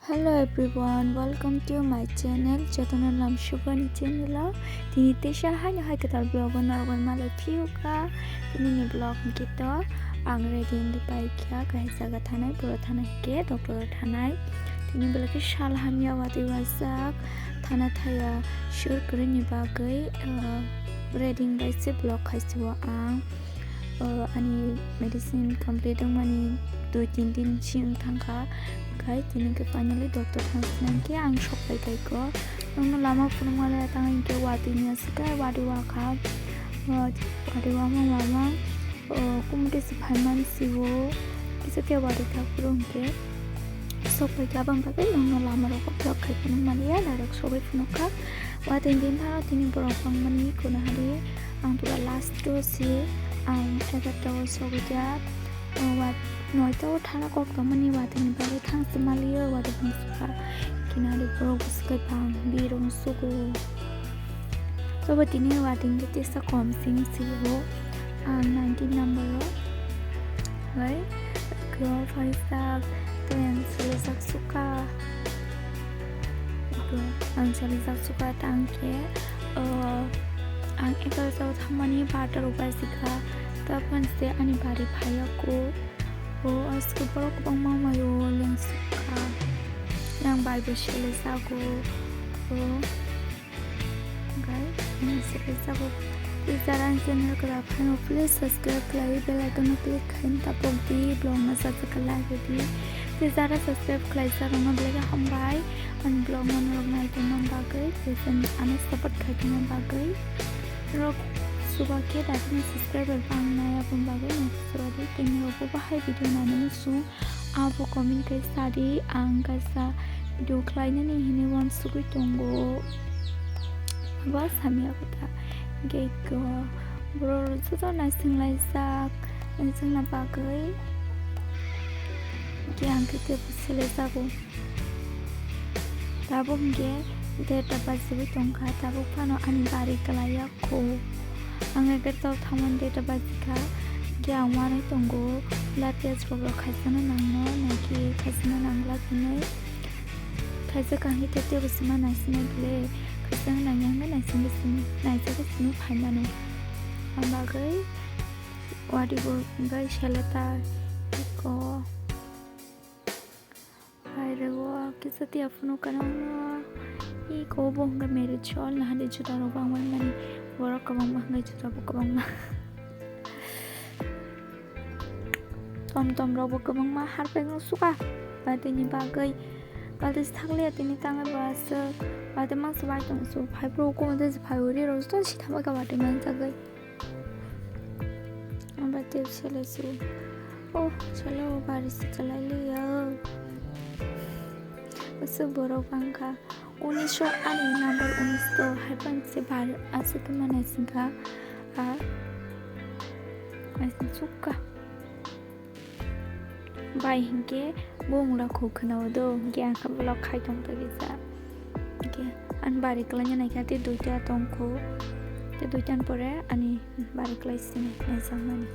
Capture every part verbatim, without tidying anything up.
Hello everyone, welcome to my channel, Jotono Lamsugani channel o. Tini teisa haino hai kwtal vlog o norok bai malai phiyo kha. Tini ni vlog hwnkhe to ang ready wngwi pai kha, kaisa jaga thanai, boro thanai hwnkhe doctor o thanai. Tini belai khe sal hamya watwi wajak, thana thaya sur kwrwini bagwi, uh, ready wngbai se vlog khai se o ang. O, ani medicine complete wngmani dui tin din si wng thangkha, khai tini hwnkhe finally doctor thang sinai khe ang sok pai kai kho. Nokno lama phunukma le tang hinkhe watwi ni aswk khe watwi wakha, o, watwi wamang wamang, o, kumte se phaimani si o, kisa khe watwi thak phuru hinkhe sok pai kha, abang bagwi nokno lama rok vlog khai phunukma le ya, direct sogwi phunukha. Watwi din phano tini borok bangmani kono hari. Ang pura last o si, ang egarta o sogwi kha, o, wa-, noita o thana kok tongmani watwi ni bagwi thang se maliyo, watwi ni sukha. Kinari borok bwswk bang birung sugo. Sobo tini watwi ni tesa kom sing si o, ang nineteen number o. Bai, go phaisa, tei ang selejak sukha. Go, ang selejak sukha tang khe, o, ang egarta o thangmani barta rok baji kha, tei phano se ani bari phaiya kho. O, aswk borok kwbangma mai o lengsukha. Yang bai bo selejago. O, guys, ang selejago. Tei jara ang channel kwrak phano please subscribe khlai, bell icon o click khai tapok di, vlog no subscribe khlai di. Tei jara subscribe khlaijak rokno belai khe hambai. Ani vlog no norok nai tongma bagwi, tei channel ano support khai tongma bagwi. Norok chuba khe dakhilni subscriber bang nai aboni bagwi nai chuba di, tei norok bo bahai video nainani chwng abo comment khe sa di, ang kaisa video khlainani hinwi uansugwi tongo. Abo samya kotha. Hinkhe borok rok joto naising laijak, naisingna bagwi. Hinkhe ang khe teibo selejago. Tabuk hinkhe derta bajiwi tongkha, tabuk phano ani bari kwlaiya kho. Ang egarta o thangmani derta bajikha, hinkhe ang uanwi tongo, blood test rok rok khaisano nangno, naikhe khaisano nangla hinwi. Khaisa kaham khe teibo sima naisinai bwle, khaisano nangya hwnkhe naisingwi simi, naisagwi simi phaimano. Ang bagwi watwi bo hwnkhe seletar eko. Baire o kisa tiya phunukha nokno. Eko bo hwnkhe marriage hall, nahadi juda rok bangmani, borok kwbangma hwnkhe juda bo kwbangma. Tom tom rok bo kwbangma harpek no suka. Batini bagwi, bati thakliya tini tangwi bo aswk. Bati mangsa bai tong su, phai bro ko de phai uri rok to si thamwi ka bati manjagwi. Aba tei sele su. Oh, chalo bari si kalai liya. Usu borok bangkha. Unisho ani number unis to hai pan se bari aswk ma naisingkha. A. Naising sukha. Bai hinkhe bumung rok khuk khwnao do, hinkhe ang khe vlog khai tong tagwi sa. Hinkhe ani bari kwlaina naikha tei duita tongkho. Tei duita ni pore ani bari kwlai sini naijakmani.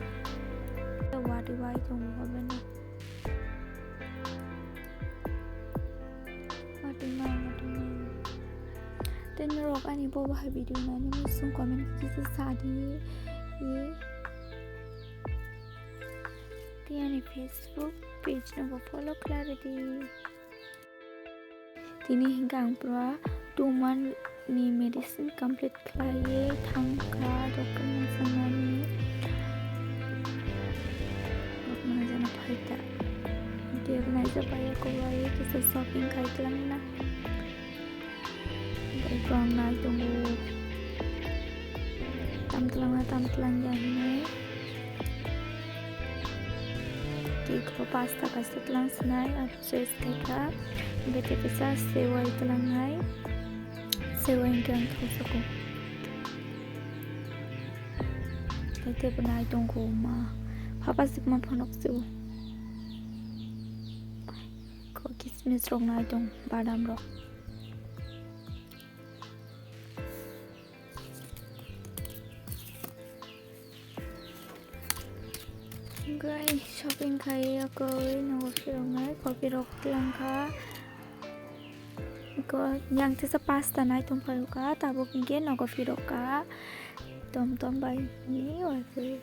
Watwi wai tongo beno. Watwi ma, watwi ma. Tei norok ani bo bahai video nainani sung comment kisa sa di. Tei ani Facebook page no bo follow khlai rwdi. Tini hinkhe ang pura two month ni medicine complete khlaiwi thangkha doctor ni sengmani. Rok nai jana phaikha. Tei rok naijak bai kowai kisa shopping khai twlangna. Tei bwrang nai tongo. Tam twlangna, tam twlangya hinwi. Tei kho pasta kaisa twlang sinai, abo se tei kha. Hinkhe tei kisa sewai twlangnai. Sewai hinkhe ang thosoko. Tei tei bo nai tongo ma. Phapa sikma phunuk se o. Kho kismis rok nai tong, badam rok. Guys, shopping khai yakoi nogo phiroknai, kopi rok twlangkha. Ko yang tisa pasta nai tong phaio ka, tabuk hingke nogo phirok ka. Tom tom bai ni wajwi.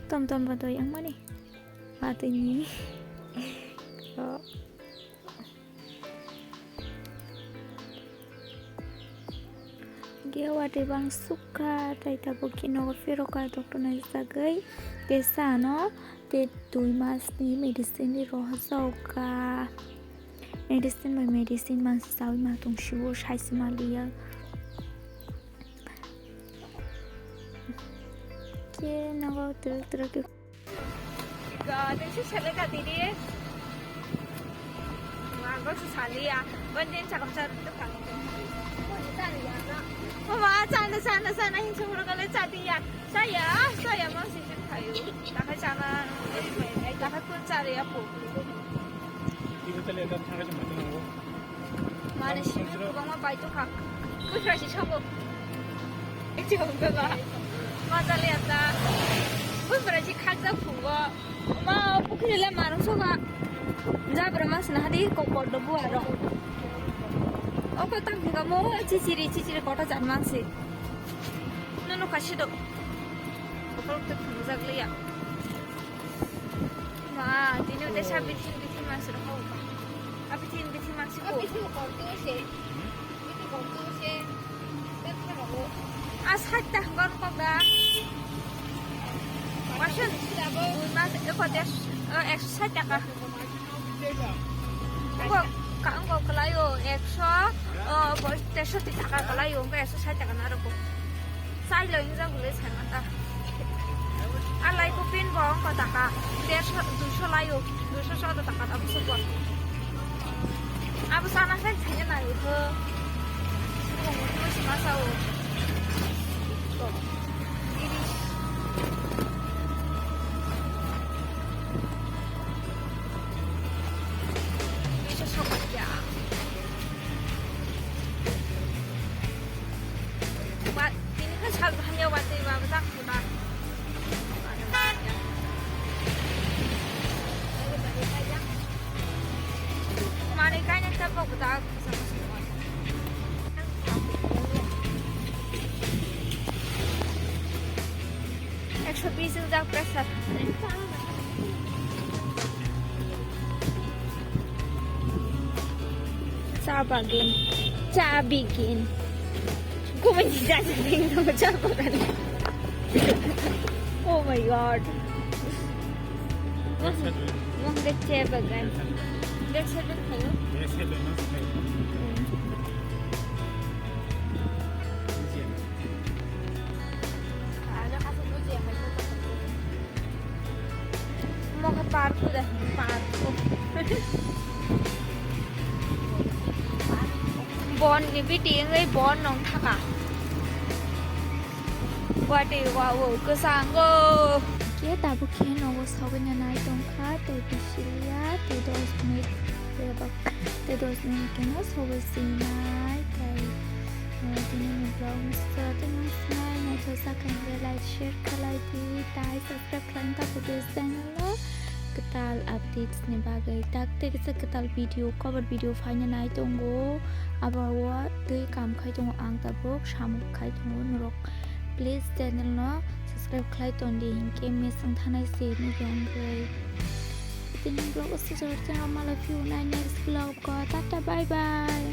Tom tom ba doi ang mani. Watwi ni. Ko. Hingke watwi bang sukha, tai tabuk khe nogo phirok ka doctor nai jagwi. Tei sa ano, tei dui mas ni medicine ni rohorjak ka. Medicine bai medicine mangsa chawi ma tong sio, sai se ma liya. Khe nogo twrwk twrwk khe. Ga, tei se sele ka tiri. Ma, go se sali ya. Bon din chakam char tu kang. Mama, chana, chana, chana, hin sumro kale chati ya. Saya, saya, ma, si, si, khayu. Takai chana, takai kun chari ya, po. Ibu tele ka thang ka chuma tong. Mane simi kwbangma bai tongkha. Buphra si sobo. Echomkha ba. Majali ata. Buphra si khakjak phungo. Ma pukhri le marung soba. Jabra mas na hadi kokor do buaro. Oko tang hinga mo chichiri chichiri kota jan mansi. Nono khasi do. Kokor te phungjak liya. Ma, tini udah sa bitin bitin masuk kau. Apa bitin bitin masuk kau? Apa itu kau tu sih? Itu kau tu sih. Kan kau. Ah, sait ta hanggar kau dah. Masuk. Dui mas, eh, kau tes, eh, ekso sait taka. Engko ka, engko kalaio ekso, oh, bo-, tersoti taka kalaio, engko ekso sait taka na roko. Sai lo inja gule sai mata. Alai ko pin bo engko taka, derso, duiso laio, duiso sodo taka ta busu bo. Abo sana sai sai na iko. Ko mo ko si masa o. Ko. Iris. Bisa sobat ya. Wa, tini kan sal bahanya wate wa tak sudah. Mari kaina tak kok tak. Ekso bis wngjak pressure. Cha bagin. Cha bigin. Kumani jajak ding dong cha bagan. Oh my God. Wah, wah, kecil bagan. Kecil bagan. Mokhe park ko de, park ko. Bon ni biting ei bon nong thaka. Guwahati wa o kwchang o. Khe tabuk khe nogo sogwi na nai tongkha, tei bisi ya, tei dos minute, tei ba, tei dos minute khe no sogwi sinai, tei, eh, tini ni vlog no sijora tei nang sinai, naithok sakha hwnkhe like, share khlai di, tei subscribe khlai ta phudu channel no kwtal updates ni bagwi. Tak tei kisa kwtal video, cover video phaina nai tongo, abo o tei kam khai tongo ang tabuk, samung khai tongo norok. Please channel no subscribe khlai ton di, hinkhe missing thanai se nini bagwi. Tini vlog o sijora tei malai phiyoknai next vlog o. Tata, bye bye.